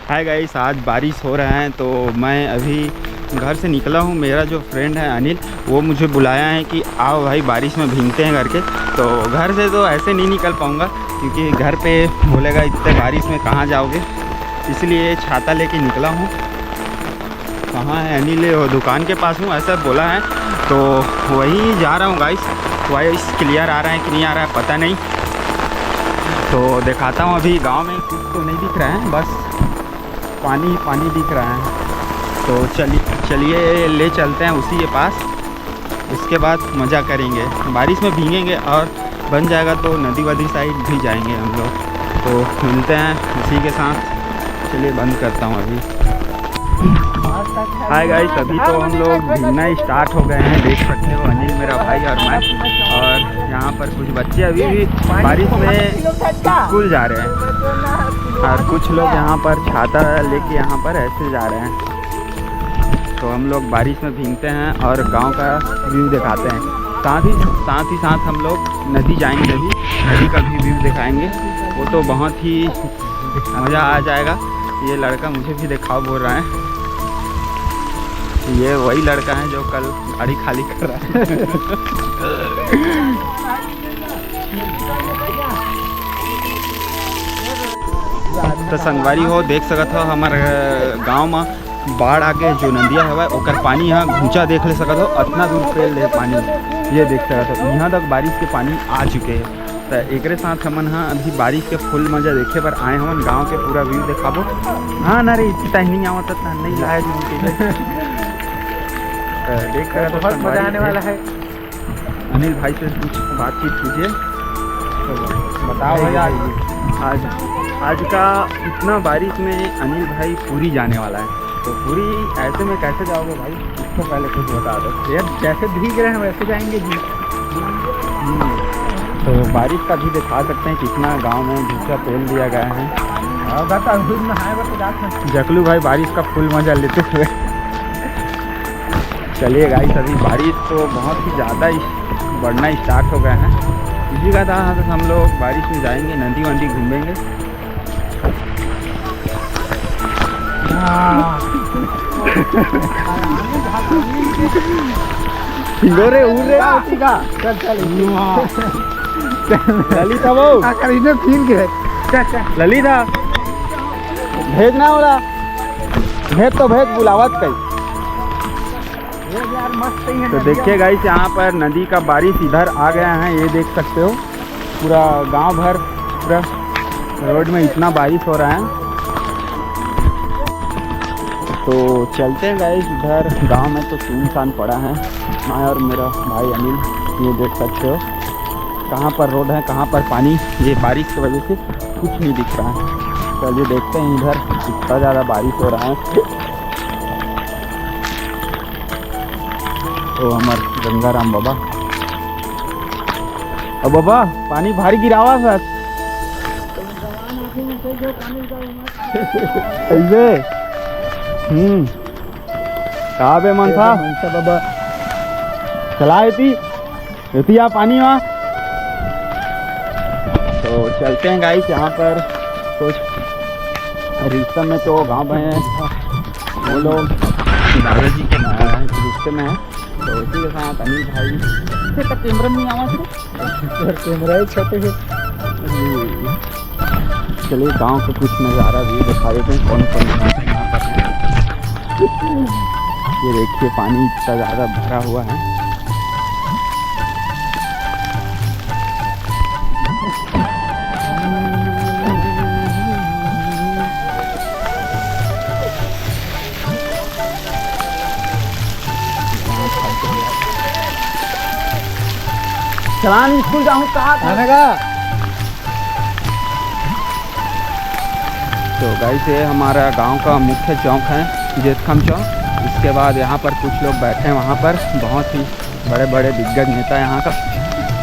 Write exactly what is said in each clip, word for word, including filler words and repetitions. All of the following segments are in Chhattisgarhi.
हाय गाइस, आज बारिश हो रहा है तो मैं अभी घर से निकला हूँ। मेरा जो फ्रेंड है अनिल, वो मुझे बुलाया है कि आओ भाई, बारिश में भीगते हैं करके। तो घर से तो ऐसे नहीं निकल पाऊँगा, क्योंकि घर पे बोलेगा, "इतने बारिश में कहाँ जाओगे?" इसलिए छाता लेके निकला हूँ। कहाँ है अनिल? वो दुकान के पास हूँ, ऐसा बोला है, तो वहीं जा रहा हूँ गाइस। वॉइस क्लियर आ रहा है कि नहीं आ रहा है, पता नहीं। तो दिखाता हूँ, अभी गांव में कुछ तो नहीं दिख रहा है, बस पानी ही पानी दिख रहा है। तो चलिए, चलिए ले चलते हैं उसी के पास, उसके बाद मज़ा करेंगे। बारिश में भीगेंगे और बन जाएगा तो नदी वदी साइड भी जाएंगे हम लोग। तो मिलते हैं उसी के साथ। चलिए, बंद करता हूँ अभी। हाय गाइस, अभी तो हम लोग भीगना स्टार्ट हो गए हैं, देख सकते हो, अनिल मेरा भाई और मैं। और यहाँ पर कुछ बच्चे अभी भी बारिश में स्कूल जा रहे हैं, और कुछ लोग यहाँ पर छाता लेके यहाँ पर ऐसे जा रहे हैं। तो हम लोग बारिश में भीगते हैं और गांव का व्यू दिखाते हैं। साथ ही साथ ही साथ हम लोग नदी जाएंगे, अभी नदी का भी व्यू दिखाएंगे। वो तो बहुत ही मज़ा आ जाएगा। ये लड़का मुझे भी दिखाओ बोल रहा है। ये वही लड़का है जो कल गाड़ी खाली कर रहा है। तो संगवारी हो, देख सकत हो, हमर गांव में बाढ़ आके जो नदिया हवय, ओकर पानी ह घुंचा देख ले सकत हो, अतना दूर फैल रहे पानी। ये देख सकत हो, यहाँ तक बारिश के पानी आ चुके हैं। तो एकरे साथ हमन ह अभी बारिश के फुल मजा देखे बर आए हमन। गांव के पूरा व्यू दिखाबो। हाँ ना रे, इतना ही नहीं आवत था, नहीं लाया जो उनके। तो देख सकत हो बहुत मजा संगवारी आने है। वाला है। अनिल भाई से कुछ बातचीत कीजिए। तो बताओ भैया, आज, आज का इतना बारिश में अनिल भाई पुरी जाने वाला है, तो पुरी ऐसे में कैसे जाओगे भाई? इसको पहले कुछ बता दो। यार, जैसे भीग रहे हैं वैसे जाएंगे जी। हम्म। तो बारिश का भी दिखा सकते हैं कितना गांव में भूसा तोल दिया गया है। हाँ, बस अब खुद नहाए बस रात में। जकलू भाई बारिश का फुल मजा लेते हुए। चलिए गाइस, अभी बारिश तो बहुत ही ज़्यादा ही बढ़ना स्टार्ट हो गया है। इसी का था हम लोग बारिश में जाएंगे, नदी वदी घूमेंगे। हाँ। रे, उड़ रे, आओ, ठीक है। चल, चल। ललिता वो। आ, कर, इन्हें फील के। चल, चल। ललिता। भेज ना हो रहा। भेज तो भेज, बुलावत कई। तो देखिए गाइस, यहाँ पर नदी का बारिश इधर आ गया है, ये देख सकते हो, पूरा गांव भर, पूरा रोड में इतना बारिश हो रहा है। तो चलते हैं गाइस, इधर गांव में तो सुनसान पड़ा है। मैं और मेरा भाई अनिल, ये देख सकते हो, कहाँ पर रोड है, कहाँ पर पानी, ये बारिश की वजह से कुछ नहीं दिख रहा है। चलिए देखते हैं इधर कितना ज़्यादा बारिश हो रहा है। तो हमार गंगाराम बाबा, अब बाबा पानी भारी गिरावा सर। ऐसे। हम्म। का बे मनसा? मनसा बाबा। चला एती, एती आ पानी मा। तो चलते हैं गाइस, यहाँ पर कुछ रिश्ते में तो गाँव में वो लोग दादाजी के रिश्ते में है, तो उसी के साथ अनिल भाई। कैमरा में नहीं आवा। और कैमरा ही छोटे है। चलिए गांव का कुछ नज़ारा भी दिखा देते हैं, कौन कौन यहाँ पर है। ये देखिए पानी इतना ज़्यादा भरा हुआ है। चलान स्कूल जाऊँ कहाँ था? तो गाइस, ये हमारा गांव का मुख्य चौक है, जेतखम चौक। इसके बाद यहाँ पर कुछ लोग बैठे हैं, वहाँ पर बहुत ही बड़े बड़े दिग्गज नेता यहाँ का।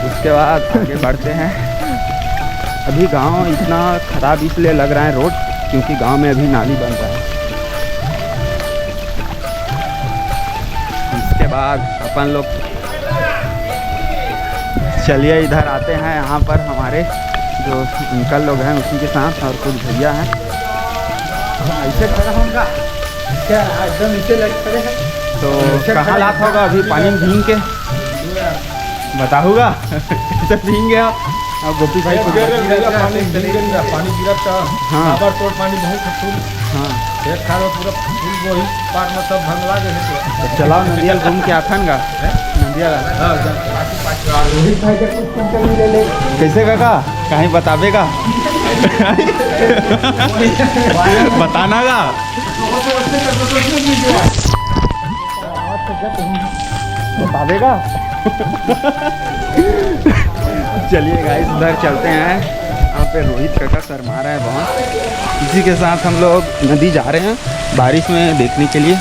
उसके बाद आगे बढ़ते हैं। अभी गांव इतना ख़राब इसलिए लग रहा है रोड, क्योंकि गांव में अभी नाली बन रहा है। इसके बाद अपन लोग चलिए इधर आते हैं, यहाँ पर हमारे जो अंकल लोग हैं उसी के साथ और कुछ भैया हैं। ऐसे खड़ा होगा, क्या एकदम नीचे लग खड़े हैं। तो ऐसे कहाँ खड़े लात होगा अभी पानी में भींग के? बताऊँगा। कैसे भींग गया? अब गोपी भाई को गिर रहा, पानी गिर रहा, पानी गिरा था। हाँ। ताबड़तोड़ पानी बहुत फुल। हाँ। एक खाल में पूरा फुल वही पार में सब भंगला गए थे। तो चलाओ नदिया घूम के आथन गा। हैं? नदिया गा। हाँ, जा। रोहित भाई का कुछ कंपनी ले ले। कैसे काका? कहीं बताबे का? बताना का? बताबे का? चलिए गाइस, उधर चलते हैं। यहाँ पे रोहित काका शर्मा रहे हैं बहुत। इसी के साथ हम लोग नदी जा रहे हैं बारिश में देखने के लिए।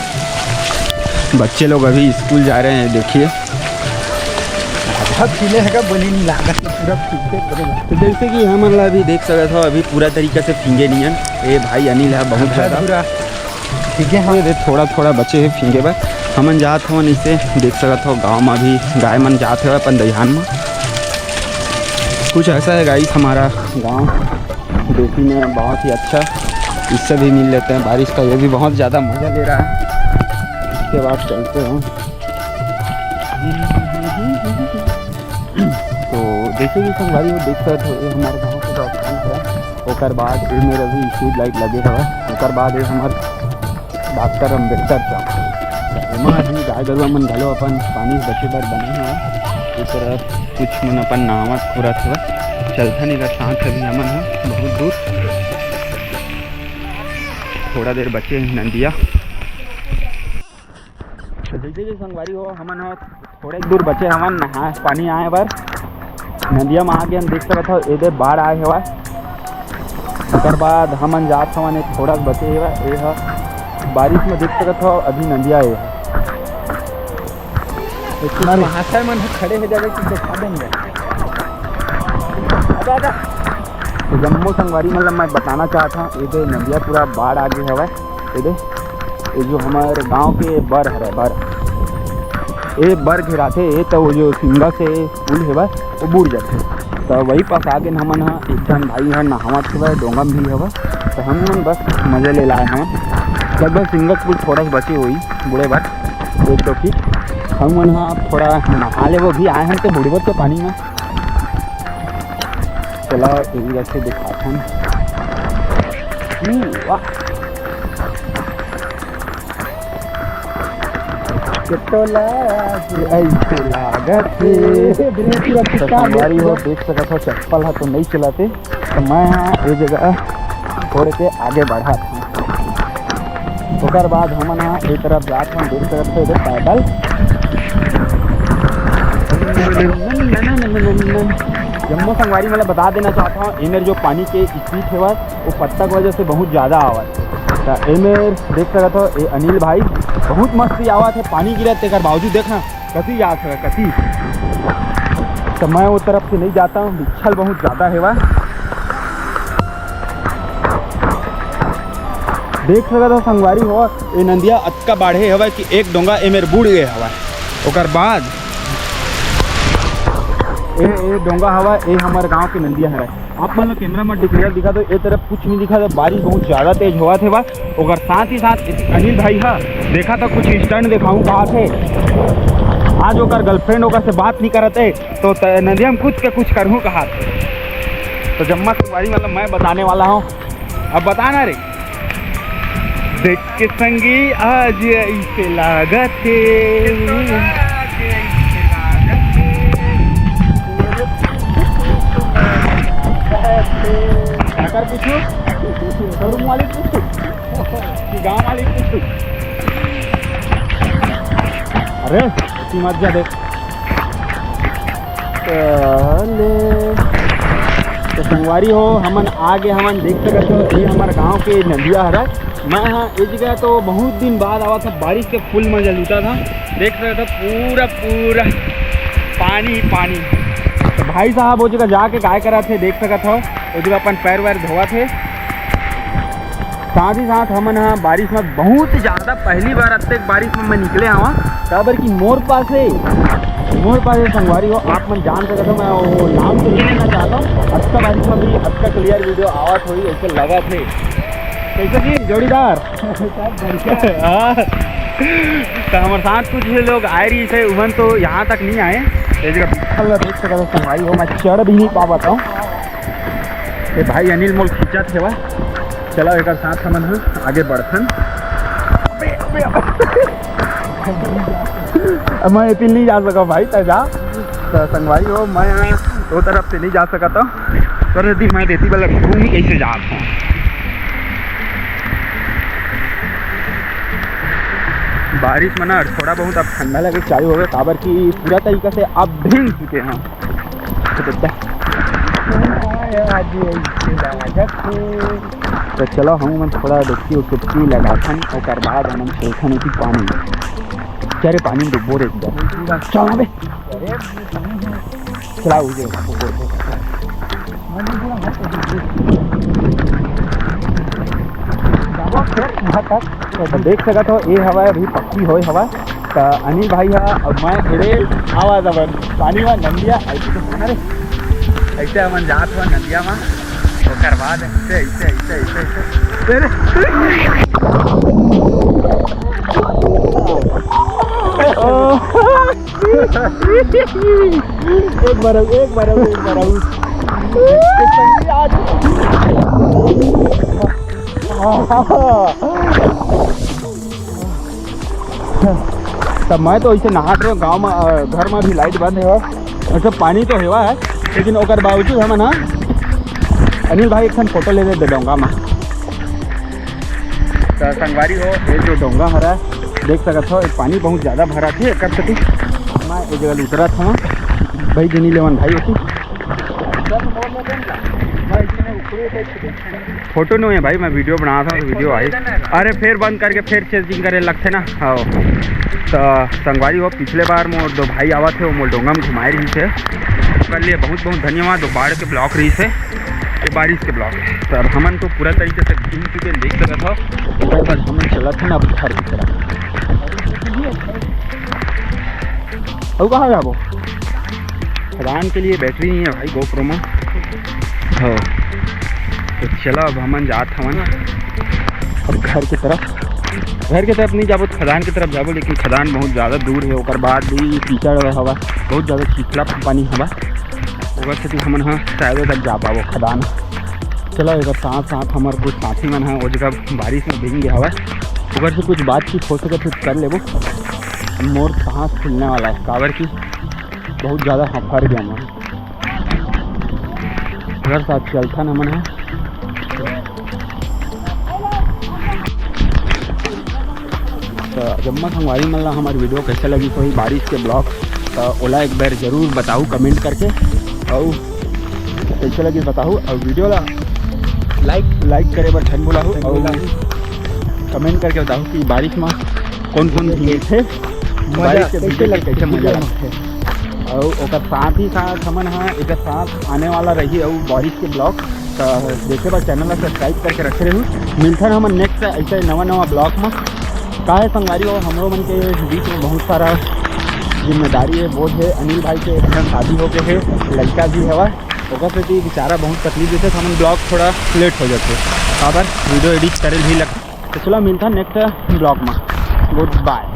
बच्चे लोग अभी स्कूल जा रहे हैं, देखिए। अब खिले है का बोली नहीं लागत, पूरा फीके बने। तो जैसे कि हमन ला अभी देख सकत हो, अभी पूरा तरीका से फींगे नहीं है। ए भाई अनिल है बहुत ज़्यादा। पूरा ठीक है, हाँ। ये दे थोड़ा थोड़ा बचे है फींगे बर। हमन जात हवन इसे देख सकत हो, गाँव में अभी गाय मन जात हवे अपन दईहान में। कुछ ऐसा है गाइस हमारा गाँव देसी में, बहुत ही अच्छा। इससे भी मिल लेते हैं बारिश का, ये भी बहुत ज़्यादा मज़ा ले रहा है। इसके बाद चलते हैं। तो जैसे कि संगवारी हो देख सकत हो, ये हमारे गाँव के डॉक्टर है। ओकर बाद ये मेर अभी स्ट्रीट लाइट लगे हवय। ओकर बाद ये हमर डॉक्टर अम्बेडकर चौक। एमा अभी गाय गरुवा मन घलो अपन पानी बचे बर बने हवय। ये तरफ कुछ मन अपन नहावत खोरत हवय। चलथन एकर साथ अभी हमन ह बहुत दूर, थोड़ा देर बचे हे नदिया। तो जैसे कि संगवारी हो, हमन ह थोड़े दूर बचे हवन नहा पानी आए बर। नदिया में आगे हम देख सकत हव, एदे बाढ़ आए हवय। ओकर बाद हमन जात हवन, एक थोड़ा बचे हवय, ए ह बारिश में देख सकत हव, अभी नदिया ए ह। इतना महाशय मन ह खड़े हो जावे कि दिखा देंगे। आजा, आजा। तो जम्मो संगवारी मन ल मैं बताना चाहत हव, एदे नदिया पूरा बाढ़ आगे हवय। एदे, ये जो हमारे गांव के बर हरे, बर, ए बर घेराथे, ए तो वो जो सिंगा से पुल हेवय, वो बूड़ जाथे। तो वही पास आगे हमन ह, एक झन भाई ह नहावत हेवय, डोंगा में भी हवय, तो हमन बस मजा ले लाए हवन। लगभग सिंगा के पुल थोड़ा सा बचे होही बूड़े बर, एक दो फीट। हमन ह थोड़ा नहा लेबो, अभी आए हन तो बुड़बो तो पानी में। चला, एही रखे दिखाथन। हम्म, वाह। के तोला जे ऐसे लागत हे। ए, ब्रेक पूरा तो चिपका संगवारी हो, देख सकत हो, चप्पल ह तो नइ चलत हे, तो मैं ये जगह छोड़ के आगे बढ़त हूँ। ओकर बाद हमन ह ए तरफ जात हन, देख सकत हो, एदे पैदल। जम्मो संगवारी मन ल बता देना चाहत हव, एमेर जो पानी के स्पीड हेवय, वो पत्ता के वजह से बहुत ज्यादा आवत हे। त एमेर देख सकत हो, ए अनिल भाई बहुत मस्ती आवत हे, पानी गिरत, तेकर बावजूद देखना कति जात हवय, कति। त मैं वो तरफ से नहीं जाता हूँ, बिच्छल बहुत ज्यादा हेवय। देख सकत हो संगवारी हो, ए नंदिया अतका बाढ़े हवय कि एक डोंगा एमेर बूड़ गए हवय। ओकर बाद ए, ए डोंगा हवय, ए हमर गांव के नंदिया हरय। आप मन ल कैमरा म डिक्लेयर दिखा दो, ए तरफ कुछ नहीं दिखा दो, बारिश बहुत ज्यादा तेज होवत हवय। ओकर साथ ही साथ अनिल भाई ह देखा तो कुछ स्टंट दिखाऊं कहा थे। आज ओकर गर्लफ्रेंड ओकर से बात नहीं करत हे, तो त-, नंदिया में कूद के कुछ करहूं कहा थे। तो जम्मा संगवारी मतलब मैं बताने वाला हूँ, अब बताना रे। देख के संगी आज ऐसे लागत हे। काकर पूछू? शोरूम वाले पूछू कि गांव वाले पूछू? अरे, इतनी मत जा देख। चले। तो संगवारी हो, हमन आगे हमन देख सकत हो, ये हमर गांव के नदिया हरा। मैं हाँ, ये जगह तो बहुत दिन बाद आवा था, बारिश के फुल मजा लूटा था। देख सकत हो, पूरा, पूरा पानी ही पानी। तो भाई साहब वो जगह जाके काय करा थे, देख सकत हो, वो जगह अपन पैर वैर धोवा थे। साथ ही साथ हमन ह बारिश में बहुत ज्यादा, पहली बार अतेक बारिश में मैं निकले हवा, काबर कि मोर पास है, मोर पास है संगवारी हो, आप मन जान सकत हो, मैं वो नाम तो नहीं लेना चाहता हूँ। अतका बारिश में भी अतका क्लियर वीडियो आवत होई, ऐसे लगत है। कैसे जी जोड़ीदार? हाँ। तो हमारे साथ कुछ भी लोग आए रही थे, उमन तो यहाँ तक नहीं आए। ये जगह बिट्ठल ला देख सकत हो संगवारी हो, मैं चढ़ भी नहीं पावत हूँ। ये भाई अनिल मोल खींचत हेवा। चला एकर साथ हमन ह आगे बढ़थन। अब मैं एती नहीं जा सकता भाई, तै जा। तो संगवारी हो, मैं वो तरफ से नहीं जा सकता हूँ। कर देती मैं देती वाला घूम कैसे जात हूँ। बारिश में ना थोड़ा बहुत अब ठंडा लगे चालू हो गया, काबर कि पूरा तरीका से अब भींग चुके हैं। तो बता। तो चलो हम मन थोड़ा डुबकी उटकी लगाथन, ओकर बाद हमन खेलथन एती पानी। क्या रे, पानी में डुबो रे एकदम। चल ना बे। चला उजे। तो देख सकत हो, ये हवा अभी पक्की होए हवा। तो अनिल भाई हा और मैं थोड़े आवाज अब पानी में नंदिया ऐसे तो सुना रे, ऐसे हमन जात हो नंदिया में। ओकर बाद ऐसे, ऐसे, ऐसे, ऐसे, ऐसे। तेरे एक बार आऊ, एक बार आऊ, एक बार आऊ। तब मैं तो ऐसे नहात रहे गाँव में, अ, घर में भी लाइट बंद है, और सब पानी तो हेवा है, लेकिन ओकर बावजूद हमन हा अनिल भाई एक ठन फोटो ले दे डोंगा में। तो संगवारी हो, ये जो डोंगा हरा देख सकत हो, ये पानी बहुत ज्यादा भरा थे, एकर सेती मैं ये जगह उतरत हूँ भाई, जनी लेवन भाई होती। फोटो नहीं है भाई, मैं वीडियो बना था तो वीडियो आई। अरे फिर बंद करके फिर चेजिंग करे लगते ना। हाँ, तो संगवारी हो, पिछले बार मोर दो भाई आवा थे, वो मोर डोंगा में घुमाए रही थे। कर लिए बहुत बहुत धन्यवाद। वो बाढ़ के ब्लॉग रही थे, ये बारिश के ब्लॉग। तो अब हमन तो पूरा तरीके से घूम चुके हैं, देख सकत हो। ओकर बाद हमन चलत हन अब घर की तरफ। अब कहाँ जाबो? खदान के लिए बैटरी नहीं है भाई GoPro में। हो, तो चला अब हमन जात हवन अब घर की तरफ। घर की तरफ नहीं जाबो, खदान की तरफ जाबो, लेकिन खदान बहुत ज़्यादा दूर है, ओकर बाद भी कीचड़ हवा, बहुत ज़्यादा चिखला पानी हवा, ओकर सेती हमन ह शायद तक जा पाबो खदान। चला, एकर साथ साथ हमर कुछ साथी मन ह ओ जगह बारिश में भींग गया हवा, ओकर से कुछ बातचीत हो सके तो कर लेबो। मोर सांस फूलने वाला है, काबर की बहुत ज़्यादा हफर गया मैं। अगर साथ चलथन हमन ह। तो जम्मा संगवारी मन ला हमारी वीडियो कैसे लगी, कोई बारिश के ब्लॉग, तो ओला एक बार जरूर बताऊ कमेंट करके, और कैसे लगी बताऊ, और वीडियो ला लाइक लाइक करे बर झन भुलाहू, और कमेंट करके बताऊ कि बारिश में कौन कौन भीगे थे, बारिश के भीगे के कैसे मजा लगथे। और ओकर साथ ही साथ हमन ह एकर साथ आने वाला रही और बारिश के ब्लॉग, तो देखे बर चैनल ला सब्सक्राइब करके रखे रहू। मिलथन हमन नेक्स्ट ऐसे नवा नवा ब्लॉग में। का है संगवारी हो, हमरो मन के बीच में बहुत सारा जिम्मेदारी है, बोझ है। अनिल भाई के एक ठन शादी हो गए है, लड़का भी हवा, ओकर सेती बेचारा बहुत तकलीफ देथे, तो हमन ब्लॉग थोड़ा लेट हो जाथे, काबर वीडियो एडिट करे भी लग। तो चलो मिलथन नेक्स्ट ब्लॉग में, गुड बाय।